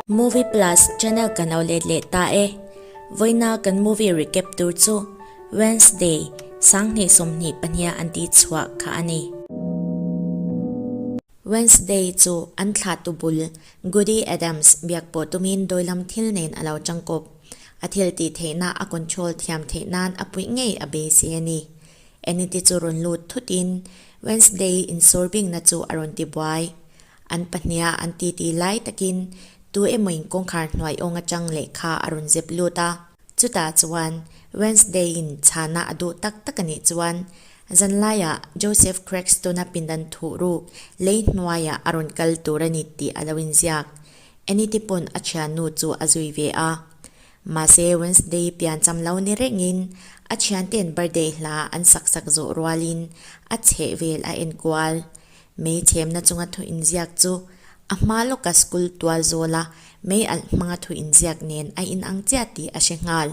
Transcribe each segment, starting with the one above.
Movie Plus channel kan lo let leh ta e. Vawiina kan movie recap tur chu Wednesday, 2022 an tih chhuah kha a ni. Wednesday chu an thlahtu bul Goody Addams biak pawh tumin dawilam thil nen a lo tangkawp. A thil tih theihna a control thiam theih nan a puih ngei a beisei a ni. Enity chu rawn lut thutin Wednesday insawr bingna chu a rawn ti buai. An pahniha an titi lai takin tu emawin kawngkhar hnuai awng atang lehkha a rawn zep lut a. Chutah chuan Wednesday-in chhana a duh tak tak a nih chuan zanlaiah Joseph Crackstone-a pindan thuh ruk lei hnuaiah a rawn kal tur a ni tih a lo inziak. Enity pawn a thiannu chu a zui ve a. Mahse Wednesday pian cham lo ni rengin a thiante'n birthday hla an sak sak zawh rualin a chheh vel a enkual. Mei chhemna chunga thu inziak chu a hma lawka school tual zawla mei alh hmanga thu inziak nen a inang chiah tih a hre nghal.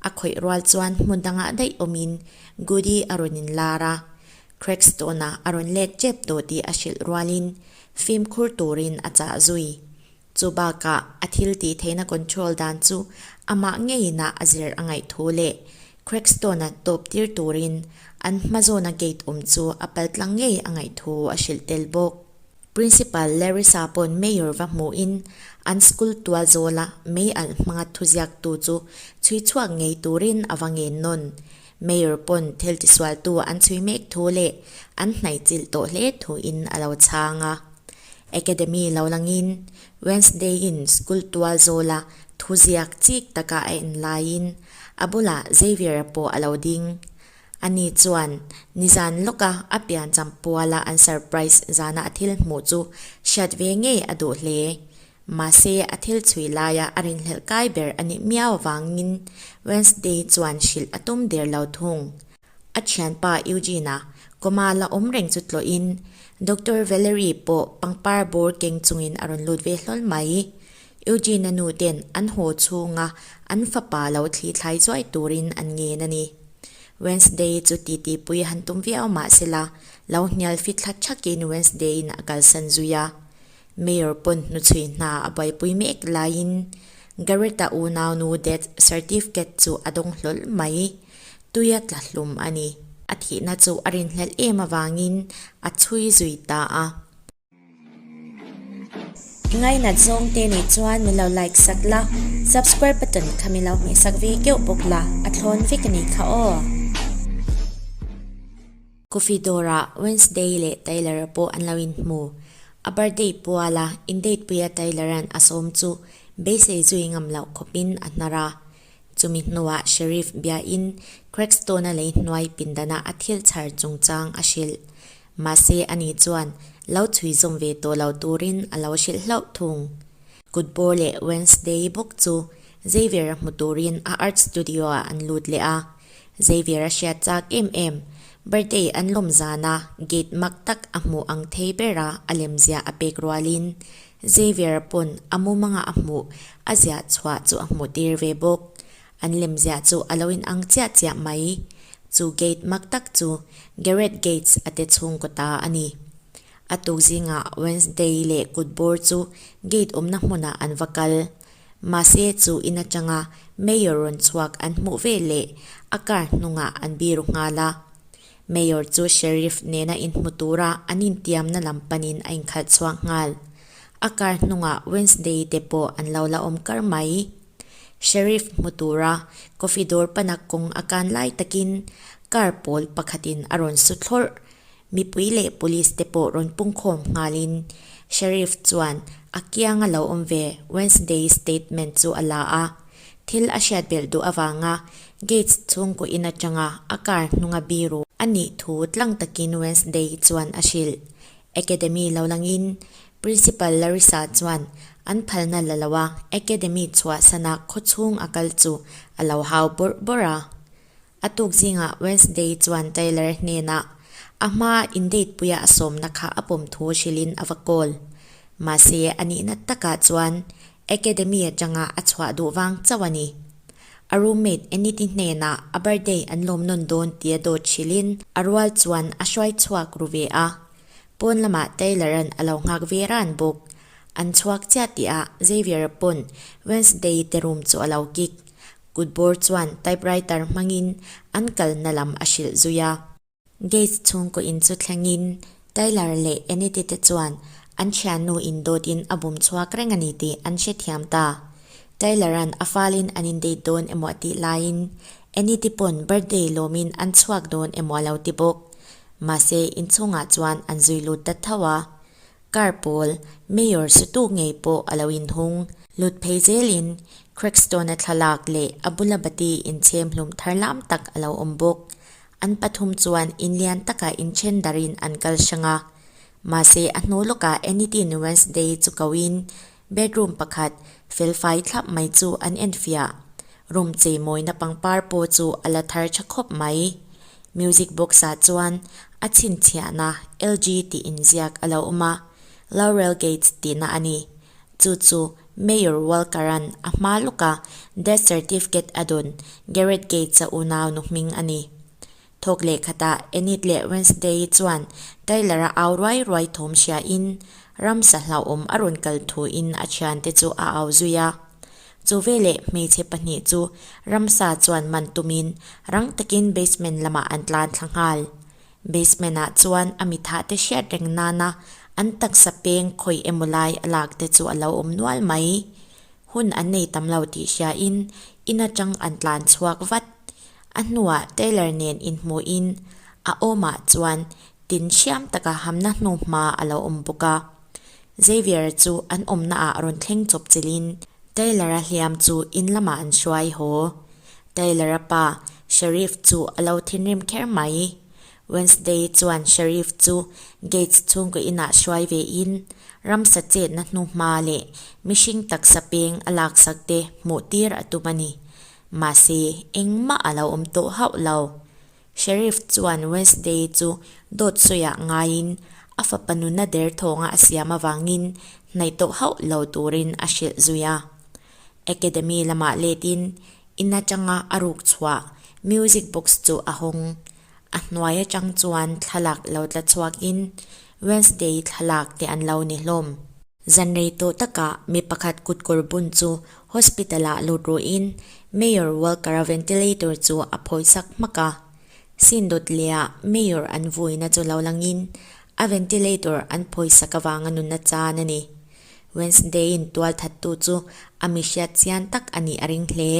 A khawih rual chuan hmun dangah daih awmin Goody a rawn inlar a, Craigstone-a a rawn let tep tawh tih a hrilh rualin fimkhur turin a chah zui. Chu bakah a thil tih theihna control dan chu amah ngeiin a a zir a ngaih thu leh Craigstone-a tawp tir turin an hma zawna gate awm chu a pal tlang ngei a ngaih thu a hrilh tel bawk. Principal Larissa pawn Mayor va hmuhin an school tual zawla mei alh hmanga thuziaktu chu chhui chhuak ngei turin a va ngen nawn. Mayor pawn thil tisualtu an chhui mek thu leh an hnaihchilh tawh hle thuin a lo chhang a. Academy lo langin Wednesday-in school tual zawla thuziak chik taka a en laiin a bulah Xavier-a pawh a lo ding. Ani chuan nizan lawka a piancham puala an surprise zana a thil hmuh chu hriat ve ngei a duh hle. Mahse a thil chhui laia a rinhlelh kai ber a nih miau avangin Wednesday chuan hrilh a tum der lo thung. A thianpa Eugene-a coma la awm reng chu tlawhin Doctor Valerie pawh pangpar bawr keng chungin a rawn lut ve hlawl mai. Eugene-a nu ten an haw chhunga an fapa lo thli thlai zuai turin an ngen a ni. Wednesday chu titipui han tum viau mah sela lo hnial fit thla thakin Wednesday-in a kalsan zui a. Mayor pawn hnuchhui hna a buaipui mek laiin Garrett-a unaunu death certificate chu a dawng hlawl mai. Tuia tla hlum a ni. A thihna chu a rinhlelh em avangin a chhui zui ta a. Ngainat zawng te nih chuan min lo like sak la, subscribe button kha min lo hmeh sak ve keuh bawk la, a thlawn vek a nih kha aw. Coffee dawrah Wednesday leh Taylor-a pawh an lo inhmu. A birthday puala in-date puia Taylor-a'n a sawm chu beisei zui ngam loh khawpin a hnar a. Chumi hnuah Sheriff biain Craigstone-a lei hnuai pindana a thil chhar chungchang a hrilh. Mahse ani chuan lo chhui zawm ve tawh lo turin a lo hrilh hlauh thung. Kutbawr leh Wednesday bawk chu Xavier-a hmu turin a art studio-ah an lut leh a. Xavier-a hriat chak em em, birthday an lawm zana gate mak tak a hmuh ang thei bera a lemziah a pek rualin Xavier pawn a mumanga a hmuh a ziah chhuah chu a hmuh tir ve bawk. An lemziah chu a lo inang chiah chiah mai. Chu gate mak tak chu Gareth Gates a te chhungkaw ta a ni. A tuk zingah Wednesday leh kutbawr chu gate awmna hmunah an va kal. Mahse chu in atanga Mayor rawn chhuak an hmuh ve leh a car hnungah an biru nghal a. Mayor chu Sheriff nena inhmu tura an intiamna lam panin a inkhalh chhuak nghal. A car hnungah Wednesday te pawh an lo la awm kar mai. Sheriff hmu tura coffee dawr pana kawng a kan lai takin car pawl pakhatin a rawn su thlawrh. Mipui leh police te pawh rawn pungkhawm nghalin Sheriff chuan a kianga lo awm ve Wednesday statement chu a la a. Thil a hriat belh duh avanga Gates chhungkaw in atanga a car hnunga biru a nih thu tlang takin Wednesday chuan a hrilh. Academy lo langin Principal Larissa chuan an phalna la lo a Academy chhuahsana khawchhung a kal chu a lo hau bawrh bawrh a. A tuk zingah Wednesday chuan Taylor hnenah a hma in date puia a sawmna kha a pawm thu hrilhin a va call. Mahse a nihna takah chuan Academy atanga a chhuah duh vang chauh a ni. A roommate Anity hnenah a birthday an lawm nawn dawn tia dawt hrilhin a rual chuan a hruai chhuak ru ve a. Pawn lamah Taylor-a'n a lo nghak ve ran bawk. An chhuak chiah tihah Xavier-a pawn Wednesday te room chu a lo kik. Kutbawr chuan typewriter hmangin an kalna lam a hrilh zui a. Gates chhungkaw in chu thlengin Tyler leh Enid-i te chuan an thiannu in dawtin a bum chhuak reng a ni tih an hrethiam ta. Tyler-a'n a falin an indate dawn emaw a tih laiin Enid-i pawn birthday lawmin an chhuak dawn emaw a lo ti bawk. Mahse inchhungah chuan an zui lut ta tho a. Car pawl, Mayor sutu ngei pawh a lo inhung. Lut phei zelin Craigstone-a thlalak leh a bula bati inchhem hlum thar lam tak a lo awm bawk. An pathum chuan inlian taka inthen darin an kal hrang a. Mahse a hnu lawkah Anytin Wednesday chu koin bedroom pakhat felfai thlap mai chu an enfiah. Room cheimawina pangpar pawh chu a la thar tha khawp mai. Music box-ah chuan a chhinchhiahna LG tih inziak a lo awm a, Laurel Gates tihna a ni. Chu chu Mayor Walker-a'n a hma lawka death certificate a dawn Garrett Gates-a unau nu hming a ni. Thawk leh khatah Enid leh Wednesday chuan Tyler-a au ruai ruai thawm hriain ramsa hlauhawm a rawn kal thuin a thiante chu a au zui a. Chu veleh hmeichhe pahnih chu ramsa chuan man tumin rang takin basement lamah an tlan thla nghal. Basement ah chuan a mithah te hriat reng nana an taksa peng khawi emaw lai a lak te chu a lo awm nual mai. Hun an nei tam lo tih hriain in atang an tlan chhuak vat. A hnuah Taylor nen inhmuhin a awmah chuan tin hriam taka hamna hnuhma a lo awm bawk a. Xavier chu an awmna ah rawn thleng chawp chilhin Taylor-a hliam chu in lamah an hruai haw. Taylor-a pa, Sheriff chu a lo thinrim kher mai. Wednesday chuan Sheriff chu Gates chhungkaw inah hruai ve in, ramsa chetna hnuhma leh mihring taksa peng a laksak te hmuh tir a tum a ni. Mahse, engmah a lo awm tawh hauh lo. Sheriff chuan Wednesday chu dawt sawiah ngaiin a fapa nuna derthawnga a siam avangin hnaih tawh hauh lo turin a hrilh zui a. Academy lamah letin in atanga a ruk chhuah music box chu a hawng. A hnuai atang chuan thlalak lo tla chhuakin Wednesday thlalak te an lo ni hlawm. Zan rei tawh takah mi pakhat kutkawr bun chu hospital-ah lut ruhin Mayor Walker-a ventilator chu a phawisak hmak a. Sin dawt lehah Mayor an vuina chu lo langin a ventilator an phawisak avanga nunna chan a ni. Wednesday-in tualthattu chu a mi hriat chian tak a nih a ring hle.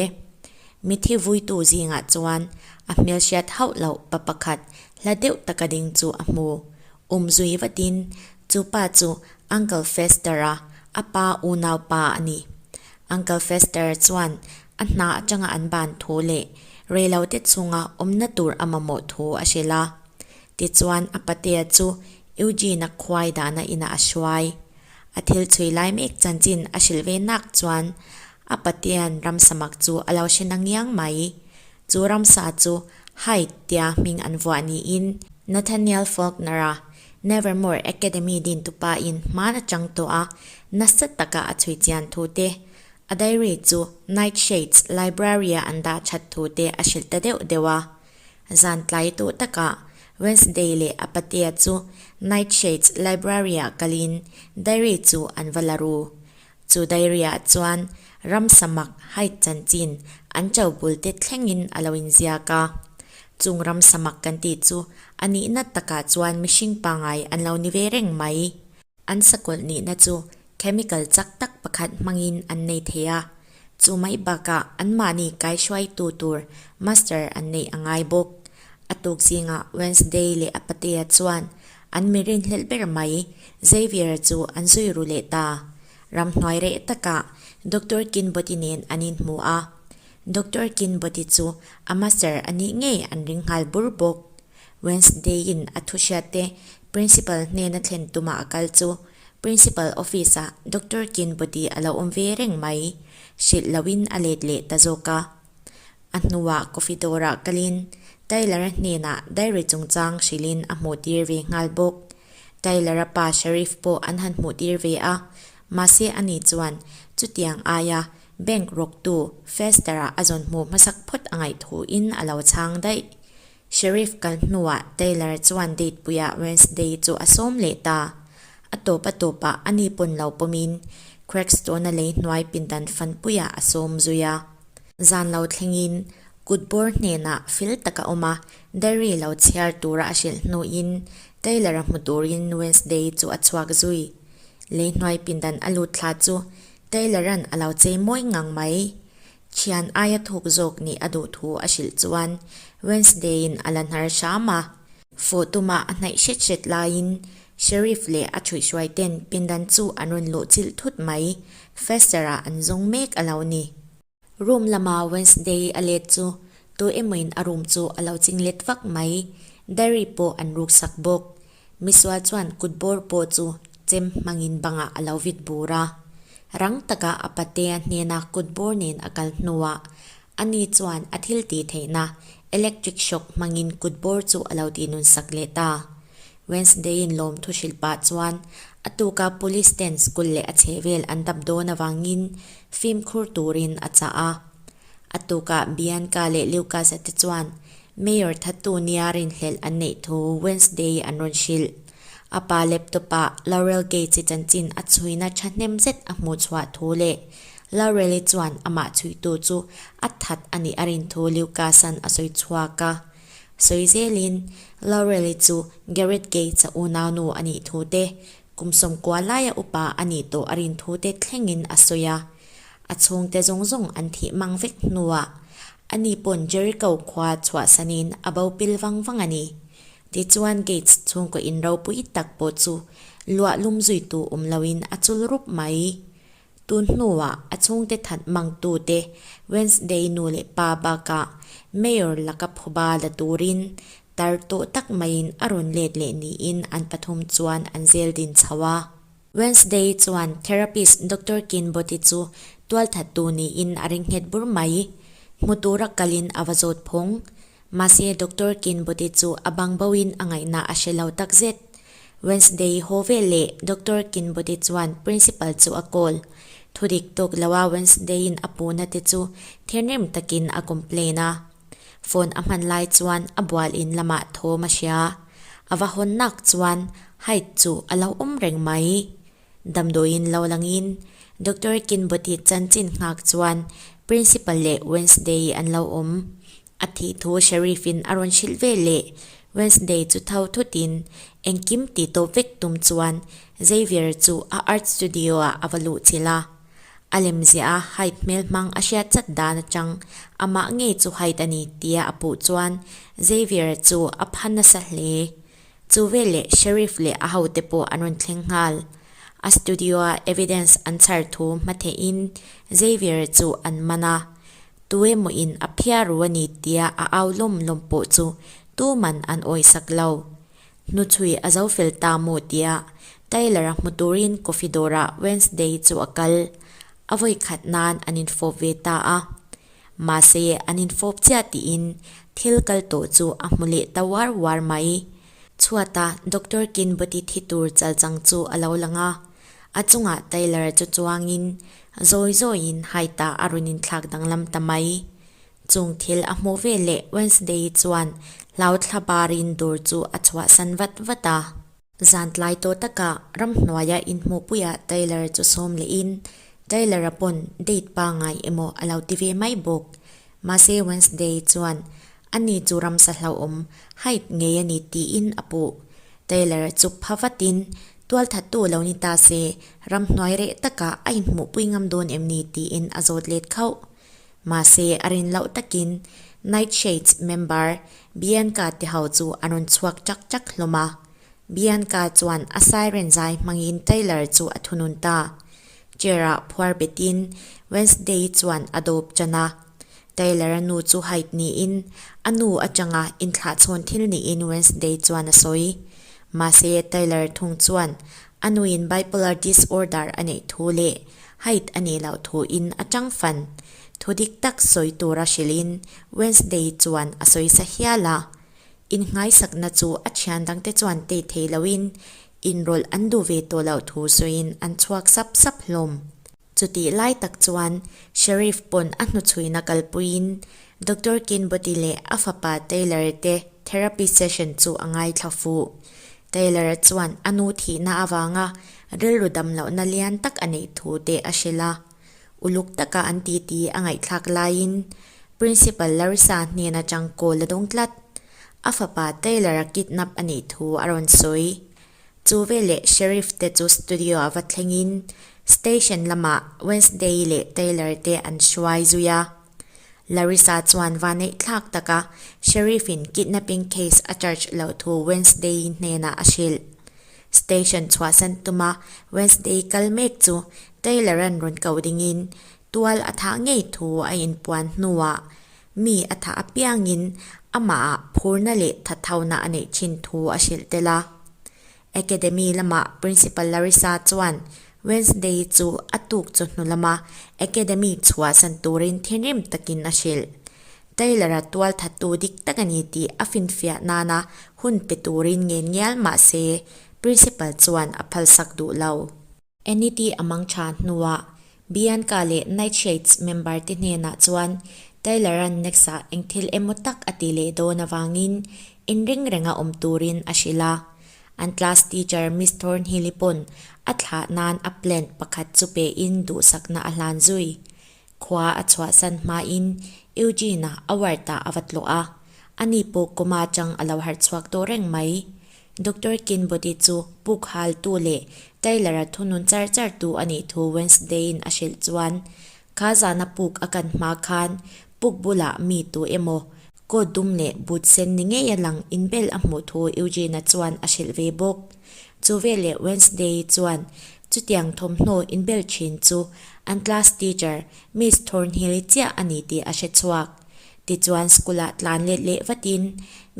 Mithi vuitu zingah chuan a hmelhriat hauh loh pa pakhat hla deuh taka ding chu a hmu. Umzui vatin chu pa chu Uncle Fester-a a pa unau pa a ni. Uncle Fester chuan a hna atanga an ban thu leh reilote chhunga awmna tur a mamawh thu a hrilh a. Tichuan a patea chu Eugene-a khuai dahna inah a hruai. A thil chhui lai mek chanchin a hrilh ve nak chuan a patea'n ramsamak chu a lo hre na ngiang mai. Chu ramsa chu Hyde tia hming an vuah niin Nathaniel Faulkner-a Nevermore Academy dintupa in hman atang tawh a, nasa taka a chhui chian thu te, a diary chu Night Shades Library-a an dah that thu te a hrilh ta deuh deuh a. Zan tlai tawh takah Wednesday leh a patea chu Night Shades Library-ah kalin diary chu an va la ru. Chu diary-ah chuan ramsa mak Hyde chanchin an cho bul te thlengin a lo inziak a. Chung ramsa mak kan tih chu a nihna takah chuan mihring pangai an lo ni ve reng mai. An sakawlh nihna chu chemical chak tak pakhat hmangin an nei thei a. Chu mai bakah anmahni kaihruaitu tur master an neih a ngai bawk. A tuk zingah Wednesday leh a patea chuan An mi rinhlelh ber mai, Xavier chu an zui ru leh ta. Ramhnuai reh takah Doctor Kinbawti nen an inhmu a. Doctor Kinbawti chu a master a nih ngei an ring nghal bur bawk. Wednesday-in a thu hriatte Principal hnena thlen tuma a kal chu Principal office-ah Doctor Kinbawti a lo awm ve reng mai. Hrilh loin a let leh ta zawk a. A hnuah coffee dawrah kalin Tyler-a hnenah diary chungchang hrilhin a hmuhtir ve nghal bawk. Tyler-a pa Sheriff pawh an han hmuhtir ve a, mahse ani chuan chutiang aia bank rawktu Fester-a a zawn hmuh hmasak phawt a ngaih thuin a lo chhang daih. Sheriff kal hnuah Tyler chuan date puiah Wednesday chu a sawm leh ta. A tawp a tawpah a ni pawn lo pawmin Craigstone-a lei hnuai pindan fanpuiah a sawm zui a. Zan lo thlengin kut bawr hnenah fel taka awm a, diary lo chhiar tura a hrilh hnuin Taylor-a hmu turin Wednesday chu a chhuak zui. Lei hnuai pindan a lut thla chu Taylor-a'n a lo chei mawi ngang mai. Thian aia thuk zawk nih a duh thu a hrilh chuan Wednesday-in a la hnar hram a. Fawh tuma a hnaih hret hret laiin Sheriff leh a thuihhruai ten pindan chu an rawn luh chilh thut mai. Fester-ah an zawng mek a lo ni. Room lama Wednesday a let chu tu emawin a room chu a lo ching let vak mai. Diary pawh an ruksak bawk. Misual chuan kut bawr pawh chu chem hmangin bangah a lo vit bur a. Rang taka a patea hnena kut bawr nen a kal hnuah ani chuan a thil tih theihna electric shock hmangin kut bawr chu a lo tihnun sak leh ta. Wednesday-in lawmthu hrilh pah chuan a tuka police ten school leh a chhehvel an dap dawn avangin fimkhur turin a chah a. A tukah Bianca leh Lucas-a te chuan Mayor thattu nia rinhlelh an neih thu Wednesday an rawn hrilh. A pa laptop-ah Laurel Gates-i chanchin a chhuina thahnem zet a hmuh chhuah thu leh Laurel-i chuan amah chhuitu chu a that a nih a rin thu Lucas-a'n a sawi chhuak a. Sawi zelin, Laurel-i chu Garrett Gates-a unaunu a nih thu te, kum 90 laia upa a nih tawh a rin thu te thlengin a sawi a. A chhungte zawng zawng an thih mang vek hnuah ani pawn Jericho khua chhuahsanin a bo pil vang vang a ni. Tichuan Gates chhungkaw in ropui tak pawh chu luah lum zuitu awm loin a chul rup mai. Tun hnuah a chhungte that mangtute Wednesday nu leh pa bakah Mayor laka phuba la turin tar tawh tak maiin a rawn let leh niin an pathum chuan an zel din chho a. Wednesday chuan therapist Doctor Kinboti chu tualthattu niin a ring nghet bur mai. Hmu tura kalin a va zawt phawng. Mahse Doctor Kinboti chu a bang boin a ngaihna a hre lo takzet. Wednesday haw vel leh Doctor Kinboti chuan principal chu a call. Thudik tawk loa Wednesday-in a puhna te chu thinrim takin a complain a. Phone a hman lai chuan a bual in lamah thawm a hria. A va hawn nak chuan Hyde chu a lo awm reng mai. Damdawiin lo langin Doctor Kinboti chanchin nghak chuan Principal leh Wednesday an lo awm. A thih thu Sheriff in a rawn hrilh ve leh Wednesday chu tho thutin engkim tih tawp vek tum chuan Xavier chu a art studio ah a va luh chilh a. A lem ziah a Hyde hmel hmang a hriat chat dan atang amah ngei chu Hyde a ni tia a puh chuan Xavier chu a pha nasa hle. Chu veleh Sheriff leh a hote pawh an rawn thleng nghal. A studio-a evidence an chhar thu hmatheihin Xavier chu an man a. Tuemaw-in a phiar ru a ni tia a au lawm lawm pawh chu tuman an awisak lo. Hnuchhui a zo fel ta maw tia Tyler-a hmu turin coffee dawrah Wednesday chu a kal. A vawi khat nan an infawp ve ta a. Mahse an infawp chiah tiin thil kal tawh chu a hmu leh ta uar uar mai. Chhuata Doctor Kinbawti thi tur chalchang chu a lo lang a. A chungah Tyler-a chu chuangin zawi zawiin haitah a rawn inthlak danglam ta mai. Chung thil a hmuh ve leh Wednesday chuan hlau thla barin dawr chu a chhuahsan vat vat a. Zan tlai tawh takah ramhnuaia inhmuhpuiah Taylor chu sawm lehin Taylor-a pawn date pangngai emaw a lo ti ve mai bawk. Mahse Wednesday chuan ani chu ramsa hlauhawm Hyde ngei a ni tiin a puh. Taylor-a chu pha vatin tualthattu lo ni ta se ramhnuai reh takah a inhmuhpui ngam dawn em ni tiin a zawt let khauh. Mahse, a rin loh takin Night Shades member Bianca te ho chu an rawn chhuak chak chak hlawm a. Bianca chuan a siren zai hmangin Taylor chu a thunun ta. Chair-ah phuar betin Wednesday chuan a dawp tan a. Taylor-a nu chu Hyde niin a nu atanga inthlahchhawn thil niin Wednesday chuan a sawi. Mahse, Taylor thung chuan a nuin bipolar disorder a neih thu leh Hyde a nih loh thuin a chang fan. Thu dik tak sawi tura hrilhin Wednesday chuan a sawi sa hial a. Inngaisakna chu a thian dangte chuan tei thei loin inrawlh an duh ve tawh loh thu sawiin an chhuak sap sap hlawm. Chutih lai tak chuan Sheriff pawn a hnuchhuina kalpuiin Doctor Kinbody leh a fapa Taylor te therapy session chu a ngaithla fuh. Taylor-a chuan a nu thihna avanga rilru dam lohna lian tak a neih thu te a hrilh a. Uluk taka an titi a ngaihthlak laiin Principal Larissa hnen atang call a dawng tlat. A fapa Taylor-a kidnap a nih thu a rawn sawi. Chu veleh Sheriff te chu studio a va thlengin station lamah Wednesday leh Taylor te an hruai zui a. Larissa chuan vaneih thlak taka Sheriff in kidnapping case a charge loh thu Wednesday hnenah a hrilh. Station chhuahsan tuma Wednesday kal mek chu Taylor-a'n rawn koh dingin tual a thah ngei thu a inpuan hnuah mi a thah apiangin amahah phurna leh thathona a neih thin thu a hrilh tel a. Academy lamah Principal Larissa chuan Wednesday chu a tuk chawhnu lama Academy chhuahsan turin thinrim takin a hrilh. Taylor-a tualthattu dik tak a ni tih a finfiah nana hun pe turin ngen ngial mah se Principal chuan a phalsak duh lo. Anity a mang tha hnuah Bianca leh Nightshades member te hnenah chuan Taylor-a'n Nex-ah eng thil emaw tak a ti leh dawn avangin inring renga awm turin a hrilh a. An class teacher Miss Thornhill-i pawn a thlah nan a plant pakhat chu pein duhsakna a hlan zui. Khua a chhuahsan hmain Eugene-a a ward-ah a va tlawh a, ani pawh coma atang a lo harh chhuak tawh reng mai. Doctor Kinbody chu puk haltu leh Taylor-a thunun char chartu a nih thu Wednesday-in a hrilh chuan, Kha zana puk a kan hma khan puk bulah mi tu emaw coat dum leh boot sen ni ngei a lang inbel a hmuh thu Eugene-a chuan a hrilh ve bawk. Chu veleh Wednesday-i chuan chutiang thawmhnaw inbel thin chu an class teacher Miss Thornhill-i chiah a ni tih a hre chhuak. Tichuan school-ah tlan let leh vatin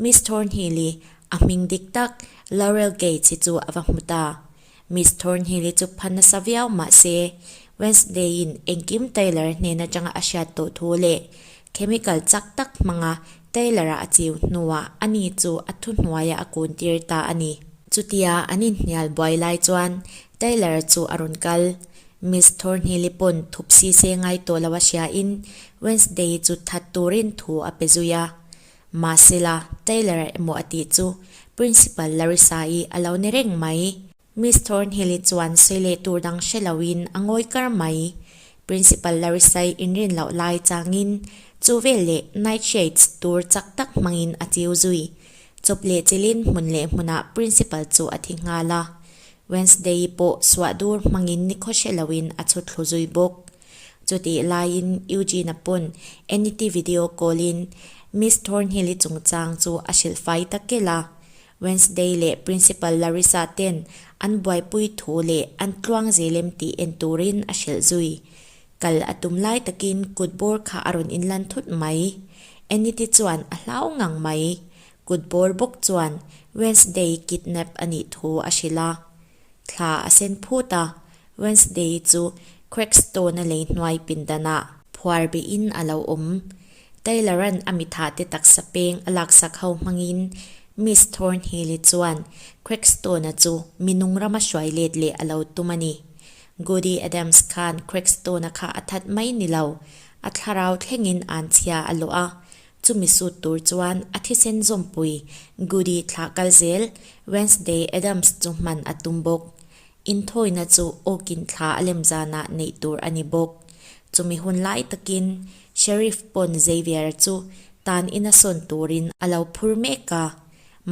Miss Thornhill-i A hming dik tak, Laurel Gates hi chu a va hmu ta. Miss Thornhill hi chu pha nasa viau mah se, Wednesday-in engkim Taylor hnen atanga a hriat tawh thu leh chemical chak tak hmanga Taylor-a a chiu hnuah ani chu a thuhnuaiah a kun tir ta a ni. Chutia an inhnial buai lai chuan Taylor-a chu a rawn kal. Miss Thornhill-i pawn thup si se ngai tawh lo a hriain Wednesday-i chu that turin thu a pe zui a. Mahsela, Taylor emaw a tih chu Principal Larissa-i a lo ni reng mai. Miss Thornhill-i chuan sawi leh tur dang hre loin a ngawi kar mai. Principal Larissa-i inrin loh lai changin chu vel leh Nightshades tur chak tak hmangin a chiu zui. Chawp leh chilin hmun leh hmunah Principal chu a thi nghal a. Wednesday-i pawh suah dur hmangin nikhaw hre loin a chhut thlu zui bawk. Chutih laiin Eugene-a pawn Anity video call-in Miss Thornhill-i chungchang chu a hrilh fai ta kelh a. Wednesday leh Principal Larissa ten an buaipui thu leh an tluang zel em tih en turin a hrilh zui. Kal a tum lai takin kut bawr kha a rawn inlan thut mai. Anity chuan a hlau ngang mai. Kut bawr bawk chuan Wednesday kidnap a nih thu a hrilh a. Thla a sen phut a, Wednesday chu Craigstone-a lei hnuai pindanah phuar behin a lo awm. Taylor-a'n a mithahte taksa peng a laksak ho hmangin Miss Thornhill-i chuan Craigstone-a chu minung rama hruai let leh a lo tum a ni. Goody Adams khan Craigstone-a kha a that mai ni lo, a thlarau thlengin anchhia a lawh a, Chumi sut tur chuan a thisen zawmpui Goody thlah kal zel Wednesday Addams chu hman a tum bawk. Inthawina chu awkin thla a lem zanah neih tur a ni bawk. Chumi hun lai takin Sheriff pawn Xavier chu tan ina sawn turin a lo phur mek a.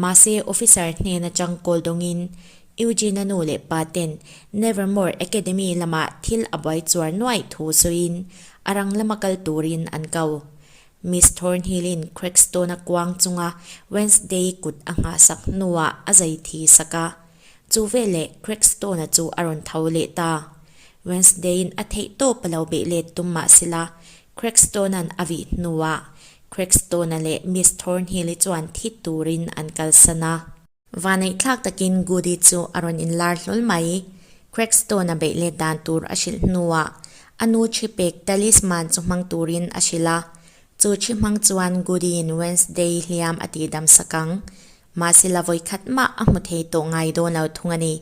Mahse officer hnen atang kawl dawngin Eugene-a nu leh pa ten Nevermore Academy lamah thil a buai chuar nuaih thu sawiin a rang lama kal turin an ko. Miss Thornhill-in Craigstone-a kuang chunga Wednesday kut a nghahsak hnuah a zai thi sak a. Chu veleh Craigstone-a chu a rawn tho leh ta. Wednesday-in a theih tawp a lo beih let tum mah sela, Craigstone-a'n a vih hnuah Craigstone-a leh Miss Thornhill-i chuan thi turin an kalsan a. Vaneihthlak takin Goody chu a rawn inlar hlawl mai. Craigstone-a beih let dan tur a hrilh hnuah a nu thi pek talisman chu hmang turin a hrilh a. Chu thi hmang chuan Goody-in Wednesday hliam a tihdam sak ang. Mahse la vawikhat mah a hmu thei tawh ngai dawn lo thung a ni.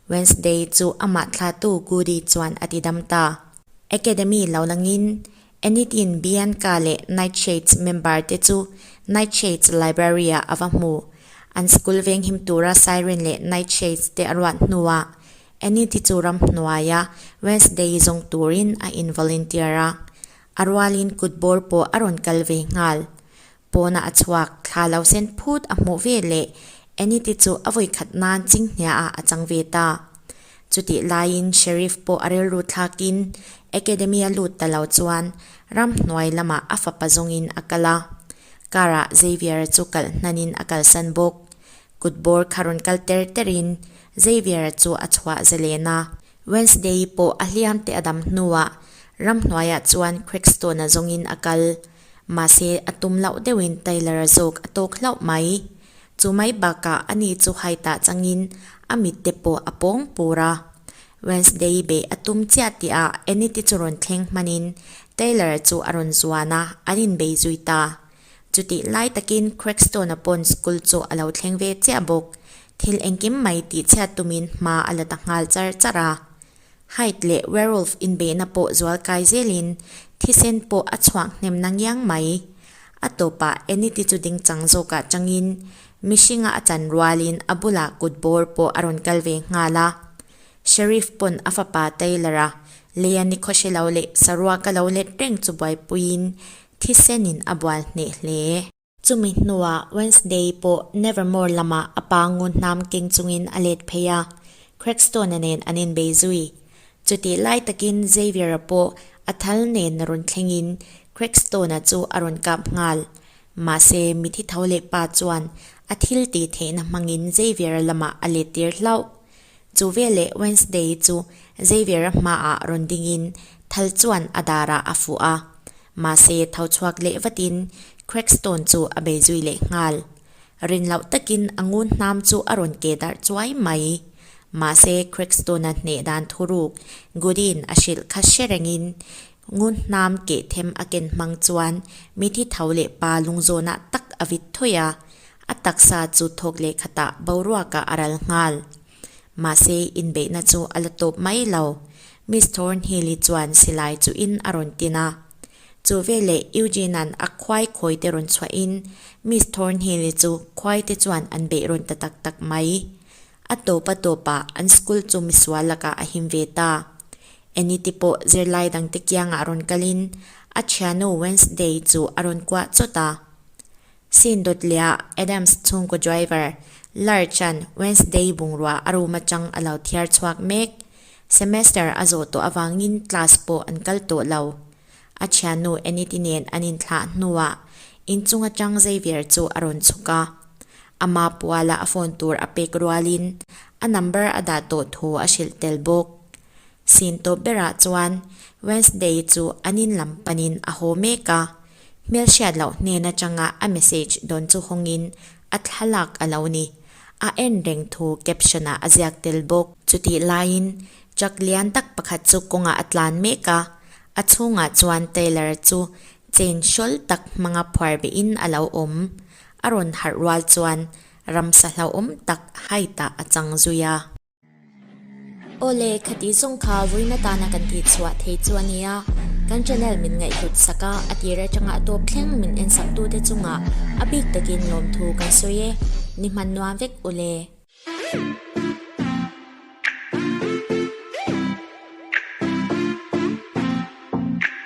Wednesday chu amah thlatu Goody chuan a tidam ta. Academy lo langin Anytin Bianca leh Nightshades member te chu Nightshades Library-ah a va hmu. An school venghim tura siren leh night shades te a ruat hnuah Annie-te chu ramhnuaia Wednesday zawng turin a in volunteer a. A rualin kut bawr pawh a rawn kal ve nghal. Pawna a chhuak, thla lo sen phut a hmuh ve leh Annie-te chu a vawikhat nan chinghniaah a chang ve ta. Chutih laiin Sheriff pawh a rilru thlakin Academy a lut ta lo chuan ramhnuai lamah a fapa zawngin a kal a. Car-ah Xavier-a chu kalh hnanin a kalsan bawk. Kut bawr kha rawn kal ter terin Xavier-a chu a chhuah zalen a. Wednesday pawh a hliam te a dam hnuah ramhnuaiah chuan Craigstone-a zawngin a kal. Mahse, a tum loh deuhin Taylor-a zawk a tawk hlauh mai. Chu mai bakah ani chu haitah changin a mit te pawh a pawng pur a. Wednesday beih a tum chiah tihah Annie-te chu rawn thleng hmanin Taylor-a chu a rawn zuan a, an inbei zui ta. Chutih lai takin Craigstone-a pawn school chu a lo thleng ve chiah bawk. Thil engkim mai tihchhiat tumin hma a la ta nghal char char a. Hyde leh Werewolf inbeihna pawh zual kai zelin thisen pawh a chhuak hnem na ngiang mai. A tawpah Annie-te chu ding chang zawkah changin mihringa a chan rualin a bulah kut bawr pawh a rawn kal ve nghal a. Sheriff pawn a fapa Taylor-a leia ni khawhre lo leh saruak a lo let reng chu buaipuiin thisenin a bual hneh hle. Chumi hnuah Wednesday pawh Nevermore lamah a pa ngun hnam keng chungin a let phei a, Craigstone-a nen an inbei zui. Chutih lai takin Xavier-a pawh a thal nen rawn thlengin Craigstone-a chu a rawn kap nghal. Mahse, mithi tho leh pa chuan a thil tih theihna hmangin Xavier-a lamah a let tir hlauh. Chu veleh Wednesday chu Xavier-a hmaah rawn dingin thal chuan a darah a fuh a. Mahse, tho chhuak leh vatin Craigstone chu a bei zui leh nghal. Rin loh takin a ngun hnam chu a rawn ke darh chuai mai. Mahse, Craigstone-a hneh dan thuruk Goodin a hrilh kha hre rengin ngun hnam keh them a ken hmang chuan mithi tho leh pa lungzawnah tak a vit thawi a, a taksa chu thawk leh khatah boruakah a ral nghal. Mahse, inbeihna chu a la tawp mai lo. Miss Thornhill-i chuan silai chu in a rawn tin a. Chu veleh Eugene-a'n a khuai khawi te rawn chhuahin Miss Thornhill-i chu khuai te chuan an beih rawn ta tak tak mai. A tawp a tawpah an school chu misual lakah a him ve ta. Annie-te pawh zirlai dangte kiangah rawn kalin a thiannu Wednesday chu a rawn kuah chawt a. Scene dawt leh ah Adams chhungkaw driver Lurch-a'n Wednesday bungrua a room atang a lo thiar chhuak mek. Semester a zawh tawh avangin class pawh an kal tawh lo. A thiannu Enid-i nen an inthlah hnuah inchung atang Xavier chu a rawn chhuk a. Ama puala a phone tur a pek rualin a number a dah tawh thu a hrilh tel bawk. Scene tawp berah chuan Wednesday chu an in lam panin a haw mek a. Hmelhriat loh hnen atanga a message dawn chu hawngin a thlalak a lo ni. A en reng thu caption ah a ziak tel bawk. Chutih laiin truck lian tak pakhat chu kawngah a tlan mek a, a chhungah chuan Taylor chu chain hrawl tak hmanga phuar behin a lo awm. A rawn harh rual chuan ramsa hlauhawm tak height ah a chang zui a. Awle, khati zawng kha vawiin atana kan tih chhuah thei chu a nia. Kan channel min ngaihhlut sak a, a tir atanga a tawp thleng min en sak tute chungah a bik takin lawmthu kan sawi e. Ni hman nuam vek ule.